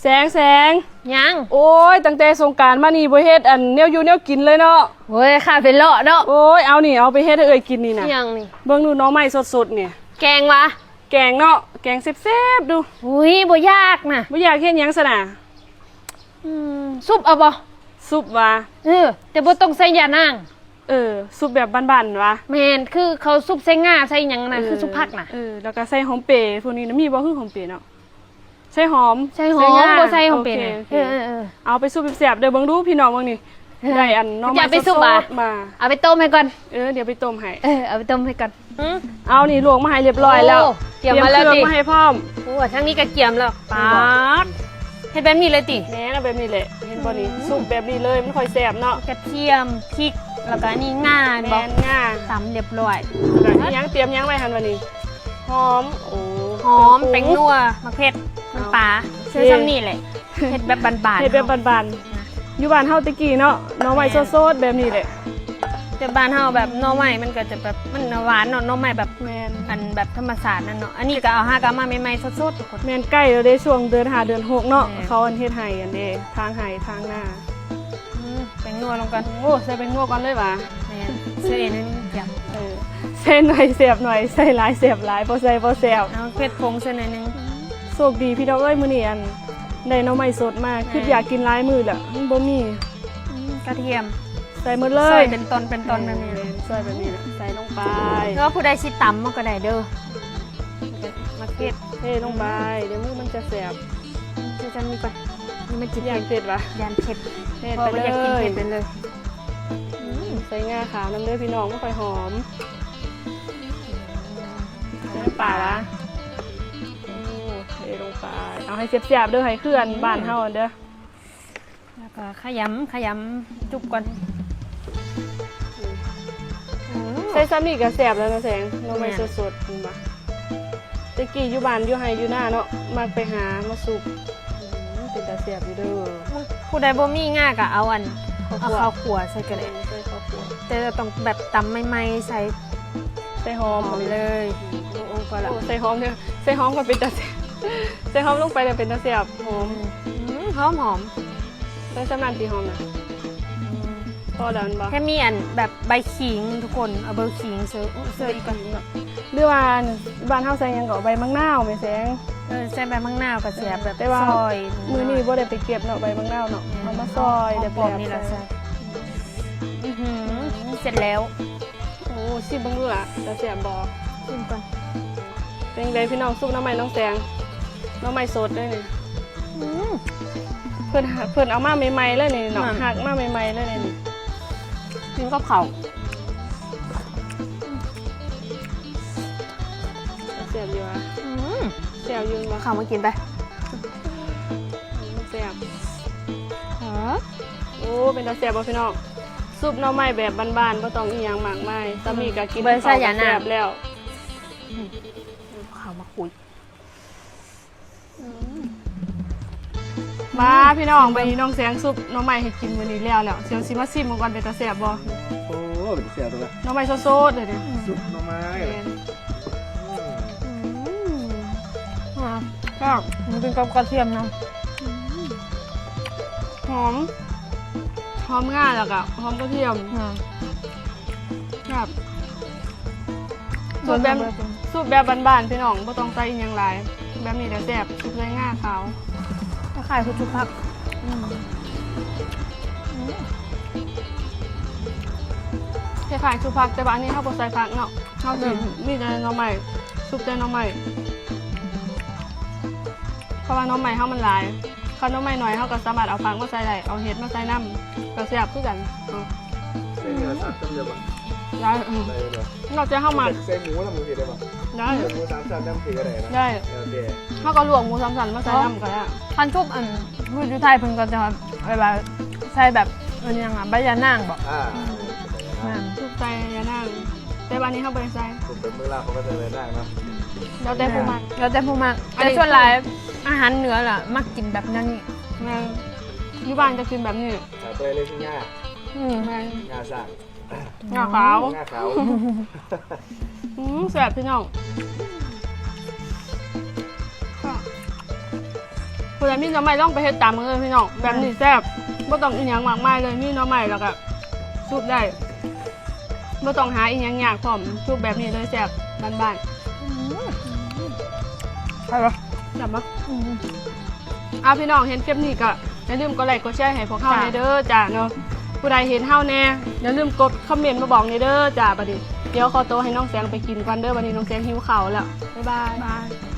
ແສງ ແສງ ຫຍັງ? ໂອ້ຍ ຕັ້ງແຕ່ສົງການມານີ້ບໍ່ເຮັດອັນແນວຢູ່ແນວກິນເລີຍເນາະ. ໂອ້ຍ ຂ້າໄປເລາະເນາະ. ໂອ້ຍ ເອົານີ້ ເອົາໄປເຮັດໃຫ້ເອື້ອຍກິນນີ້ນະ. ຫຍັງນີ້? ເບິ່ງດູໜໍ່ໄມ້ສົດໆນີ້. ແກງຫວາ? ແກງເນາະ ແກງແຊບໆດູ. ອຸ້ຍ ບໍ່ຢາກນະ. ບໍ່ຢາກເຮັດຫຍັງຊັ້ນນະ? ອືມ ຊຸບເອົາບໍ່? ຊຸບຫວາ? ເອີ ແຕ່ບໍ່ຕ້ອງໃສ່ຢານາງ. ເອີ ຊຸບແບບບ້ານໆຫວາ? ແມ່ນ ຄືເຂົາຊຸບໃສ່ງາໃສ່ຫຍັງນະ. ເອີ ຄືຊຸບຜັກນະ. ເອີ ແລ້ວກໍໃສ່ຫອມເປ ພວກນີ້ນະ ມີບໍ່? ຄືຫອມເປເນາະ. ໃສ່ຫອມ ໃສ່ຫອມ ບໍ່ໃສ່ຫອມເປນະ. ໂອເຄ ໂອເຄ ເອີໆໆ ເອົາໄປຊຸບແຊບໆເດີ. ເບິ່ງດູພີ່ນ້ອງເບິ່ງນີ້ ເອີ ໄດ້ອັນໜໍ່ໄມ້ສົດໆມາ. ເອົາໄປຕົ້ມໃຫ້ກ່ອນ. ເອີ ດຽວໄປຕົ້ມໃຫ້. ເອີ ເອົາໄປຕົ້ມໃຫ້ກ່ອນ. ອືມ ເອົານີ້ລວກມາໃຫ້ຮຽບຮ້ອຍແລ້ວ. ໂອ້ ຕຽມມາແລ້ວຕິ? ຕຽມເຄື່ອງມາໃຫ້ພ້ອມ. ໂອ້ ທາງນີ້ກໍກຽມແລ້ວ. ປາດ ເຫັນບໍ່? ເຮັດແບບນີ້ເລີຍຕິ? ແມ່ນ ເອົາແບບນີ້ແຫຼະ. ເຫັນບໍ່ນີ້? ອືມ ຊຸບແບບນີ້ເລີຍ ມັນຄ່ອຍແຊບເນາະ. ກະທຽມ ພິກ ແລ້ວກໍອັນນີ້ງາແມ່ນບໍ່? ແມ່ນ ງາ ຕຳຮຽບຮ້ອຍ. ແລ້ວກໍຫຍັງ ຕຽມຫຍັງໄວ້ຫັ້ນວະນີ້? ຫອມ ໂອ້ ຫອມ ເຄື່ອງປຸງ ແປ້ງນົວ ໝາກເຜັດ ນ້ຳປາ. ເອົາ ເຊີນຊ່ຳນີ້ແຫຼະ. ເຮັດແບບບ້ານໆ ເຮັດແບບບ້ານໆ ຢູ່ບ້ານເຮົາແຕ່ກີ້ເນາະ ໜໍ່ໄມ້ ແມ່ນ ສົດໆແບບນີ້ແຫຼະ. ແຕ່ບ້ານເຮົາແບບໜໍ່ໄມ້ມັນກໍຈະແບບ ມັນຫວານເນາະ ໜໍ່ໄມ້ແບບ ແມ່ນ ອັນແບບທຳມະຊາດນັ້ນເນາະ. ອັນນີ້ກໍເອົາ ຫາກໍເອົາມາໃໝ່ໆສົດໆທຸກຄົນ. ແມ່ນ ໃກ້ແລ້ວເດ້ ຊ່ວງເດືອນຫ້າເດືອນຫົກເນາະ. ແມ່ນ ເຂົາອັນເຮັດໃຫ້ອັນເດ້ ທາງໄຮ່ທາງນາ. ອືມ ແປ້ງນົວລົງກ່ອນ. ໂອ້ ໃສ່ແປ້ງນົວກ່ອນເລີຍຫວາ? ແມ່ນ ໃສ່ໜ້ອຍໜຶ່ງ ເອີ ໃສ່ໜ້ອຍແຊບໜ້ອຍ ໃສ່ຫຼາຍແຊບຫຼາຍ ບໍ່ໃສ່ບໍ່ແຊບ. ເອົາເຜັດຜົງໃສ່ໜ້ອຍໜຶ່ງ. ໂຊກດີພີ່ນ້ອງເອີຍ ມື້ນີ້ອັນໄດ້ໜໍ່ໄມ້ສົດມາ. ແມ່ນ ຄິດຢາກກິນຫຼາຍມື້ແລ້ວ ມັນບໍ່ມີ. ອືມ ກະທຽມ ໃສ່ໝົດເລີຍ ຊອຍເປັນຕອນເປັນຕອນແບບນີ້. ແມ່ນ ຊອຍແບບນີ້ແຫຼະ ໃສ່ລົງໄປ. ແລ້ວຜູ້ໃດຊິຕຳມັນກໍໄດ້ເດີ ໝາກເຜັດ ເທລົງໄປ ດຽວມື້ມັນຈະແສບ. ອືມ ໃສ່ຈານນີ້ກ່ອນ ນີ້ມັນຊິເຜັດ ຢ້ານເຜັດຫວາ? ຢ້ານເຜັດ ເພາະວ່າບໍ່ຢາກກິນເຜັດເລີຍ. ອືມ ໃສ່ງາຂາວນຳເດີພີ່ນ້ອງ ມັນຄ່ອຍຫອມ. ໃສ່ນ້ຳປາຫວາ? ໂອ້ ເທລົງໄປ ເອົາໃຫ້ແຊບໆເດີ ໃຫ້ຄືອັນ ອືມ ບ້ານເຮົາເດີ. ແລ້ວກໍຂະຫຍຳ ຂະຫຍຳຈຸບກ່ອນ. ອືມ ໃສ່ຊ່ຳນີ້ກໍແຊບແລ້ວເນາະແສງ ໜໍ່ໄມ້ ແມ່ນ ສົດໆ ເຫັນບໍ່? ແຕ່ກີ້ຢູ່ບ້ານຢູ່ໄຮ່ຢູ່ນາເນາະ ມັກໄປຫາມາຊຸບ. ອືມ ເປັນຕາແຊບຢູ່ເດີ. ຜູ້ໃດບໍ່ມີງາກໍເອົາອັນ ເອົາເຂົ້າຂົ້ວໃສ່ກໍໄດ້. ອືມ ໃສ່ເຂົ້າຂົ້ວ ແຕ່ຕ້ອງແບບຕຳໃໝ່ໆ ໃສ່ ໃສ່ຫອມ ຫອມເລີຍ. ໂອ້ ພໍລະ ໂອ້ ໃສ່ຫອມເດີ ໃສ່ຫອມກໍເປັນຕາແຊບ ໃສ່ຫອມລົງໄປແລ້ວເປັນຕາແຊບ ຫອມ. ອືມ ຫອມໆ ໃສ່ຊ່ຳນັ້ນຕິຫອມນະ? ອືມ ພໍແລ້ວແມ່ນບໍ່? ແຄ່ມີອັນແບບໃບຂີງທຸກຄົນ ເອົາໃບຂີງເສີ ເສີອີກກ່ອນ. ໃບຂີງເນາະ ຫຼືວ່າບ້ານເຮົາໃສ່ຫຍັງກໍ ໃບໝາກນາວແມ່ແສງ. ເອີ ໃສ່ໃບໝາກນາວກໍແຊບ ແບບ ແຕ່ວ່າ ຊອຍ ມື້ນີ້ບໍ່ໄດ້ໄປເກັບເນາະ ໃບໝາກນາວເນາະ. ອືມ ເອົາມາຊອຍ ຫອມ ແບບ ປອມນີ້ລະ ໃສ່ ໃສ່. ອືຫື ເສັດແລ້ວ. ໂອ້ ຊິມເບິ່ງດູລະ ຈະແຊບບໍ່? ຊິມກ່ອນ. ເປັນຈັ່ງໃດພີ່ນ້ອງ ຊຸບໜໍ່ໄມ້ນ້ອງແສງ ໜໍ່ໄມ້ສົດເດ້ນີ້. ອືມ ເພິ່ນ ເພິ່ນເອົາມາໃໝ່ໆເລີຍນີ້ເນາະ. ອືມ ຫັກມາໃໝ່ໆເລີຍນີ້. ກິນກັບເຂົ້າ ແຊບຢູ່ຫວາ? ອືມ ແຊບຢູ່ແມ່ນບໍ່? ເຂົ້າມາກິນໄປ. ອືມ ແຊບ. ເອີ ໂອ້ ເປັນຕາແຊບບໍ່ພີ່ນ້ອງ? ຊຸບໜໍ່ໄມ້ແບບບ້ານໆ ບໍ່ຕ້ອງອີ່ຫຍັງມາກມາຍ. ອືມ ຊ່ຳນີ້ກໍກິນ ບໍ່ໄດ້ໃສ່ຢານາງ ເຂົ້າກໍແຊບແລ້ວ. ອືມ ເຂົ້າມາຄຸຍ. ອືມ ມາພີ່ນ້ອງ ມື້ນີ້ນ້ອງແສງຊຸບໜໍ່ໄມ້ໃຫ້ກິນມື້ນີ້ແລ້ວແລ້ວ. ດຽວຊິມາຊິມເບິ່ງກ່ອນ ເປັນຕາແຊບບໍ່? ໂອ້ ເປັນຕາແຊບຕົວະ ໜໍ່ໄມ້ສົດໆເດ້ນີ້. ອືມ ຊຸບໜໍ່ໄມ້ ແມ່ນ. ອືມ ອືມ ແຊບ ມັນກິນກັບກະທຽມນຳ. ອືມ ຫອມ ຫອມງາ ແລ້ວກໍຫອມກະທຽມ. ອືມ ແຊບ. ສູດແບບ ສູດແບບບ້ານໆ ພີ່ນ້ອງ ບໍ່ຕ້ອງໃສ່ອີ່ຫຍັງຫຼາຍ ແບບນີ້ແຫຼະແຊບ. ຊຸບໃສ່ງາຂາວ ຄ້າຍໆຄືຊຸບຜັກ. ອືມ ອືມ ຄ້າຍໆຄືຜັກ ແຕ່ວ່າອັນນີ້ເຮົາບໍ່ໃສ່ຜັກເນາະ ເຮົາຊິ ອືມ ມີແຕ່ໜໍ່ໄມ້ ຊຸບແຕ່ໜໍ່ໄມ້ ເພາະວ່າໜໍ່ໄມ້ເຮົາມັນຫຼາຍ. ຄັນໜໍ່ໄມ້ໜ້ອຍ ເຮົາກໍສາມາດເອົາຜັກມາໃສ່ໄດ້ ເອົາເຫັດມາໃສ່ນຳ ກໍແຊບຄືກັນ. ເອົາ ໃສ່ເນື້ອສາມຊັ້ນເລີຍບໍ່? ໄດ້ ອືມ ໄດ້ເລີຍບໍ່? ແລ້ວແຕ່ເຮົາມັກ ໃສ່ໝູນຳ ມັນຊິໄດ້ບໍ່? ໄດ້ ໝູສາມຊັ້ນນຳຊິກໍໄດ້ນະ? ໄດ້ ແລ້ວແຕ່ ເຮົາກໍລວກໝູສາມຊັ້ນມາໃສ່ນຳກໍໄດ້. ຄັນຊຸບ ອັນ ຢູ່ໄທເພິ່ນກໍຈະແບບວ່າໃສ່ແບບ ເອີ້ນຫຍັງອະ ໃບຢານາງບໍ່? ອ່າ ອືມ ແມ່ນ ຊຸບໃສ່ຢານາງ ແຕ່ວ່າອັນນີ້ເຮົາບໍ່ໄດ້ໃສ່. ເປັນມື້ລາວເຂົາກໍໃສ່ໃບນາງເນາະ. ແລ້ວແຕ່ຜູ້ມັກ ແລ້ວແຕ່ຜູ້ມັກ ແຕ່ສ່ວນຫຼາຍອາຫານເໜືອລະມັກກິນແບບແນວນີ້. ແມ່ນ ຢູ່ບ້ານຈະກິນແບບນີ້. ຂາວເປື່ອຍເລີຍຄືງາ. ອືມ ແມ່ນ ງາຊ້າງ ງາຂາວ ງາຂາວ. ອືມ ແຊບພີ່ນ້ອງ. ຜູ້ໃດມີໜໍ່ໄມ້ລອງໄປເຮັດຕາມເດີພີ່ນ້ອງ ແບບນີ້ແຊບ ບໍ່ຕ້ອງອີ່ຫຍັງມາກມາຍເລີຍ ມີໜໍ່ໄມ້ແລ້ວກໍຊຸບໄດ້ ບໍ່ຕ້ອງຫາອີ່ຫຍັງຍາກພ້ອມ ຊຸບແບບນີ້ເລີຍແຊບບ້ານໆ ອືມ ໄປບໍ່ ແຊບບໍ່ ອືມ ເອົາ ພີ່ນ້ອງເຫັນຄລິບນີ້ກໍຢ່າລືມກົດໄລກົດແຊໃຫ້ພວກເຮົາແດ່ເດີຈ້າເນາະ ຜູ້ໃດເຫັນເຮົາແດ່ຢ່າລືມກົດຄອມເມັນມາບອກແດ່ເດີຈ້າ ບັດນີ້ດຽວຂໍໂຕໃຫ້ນ້ອງແສງໄປກິນກ່ອນເດີ ບັດນີ້ນ້ອງແສງຫິວເຂົ້າແລ້ວ ບາຍບາຍ ບາຍ.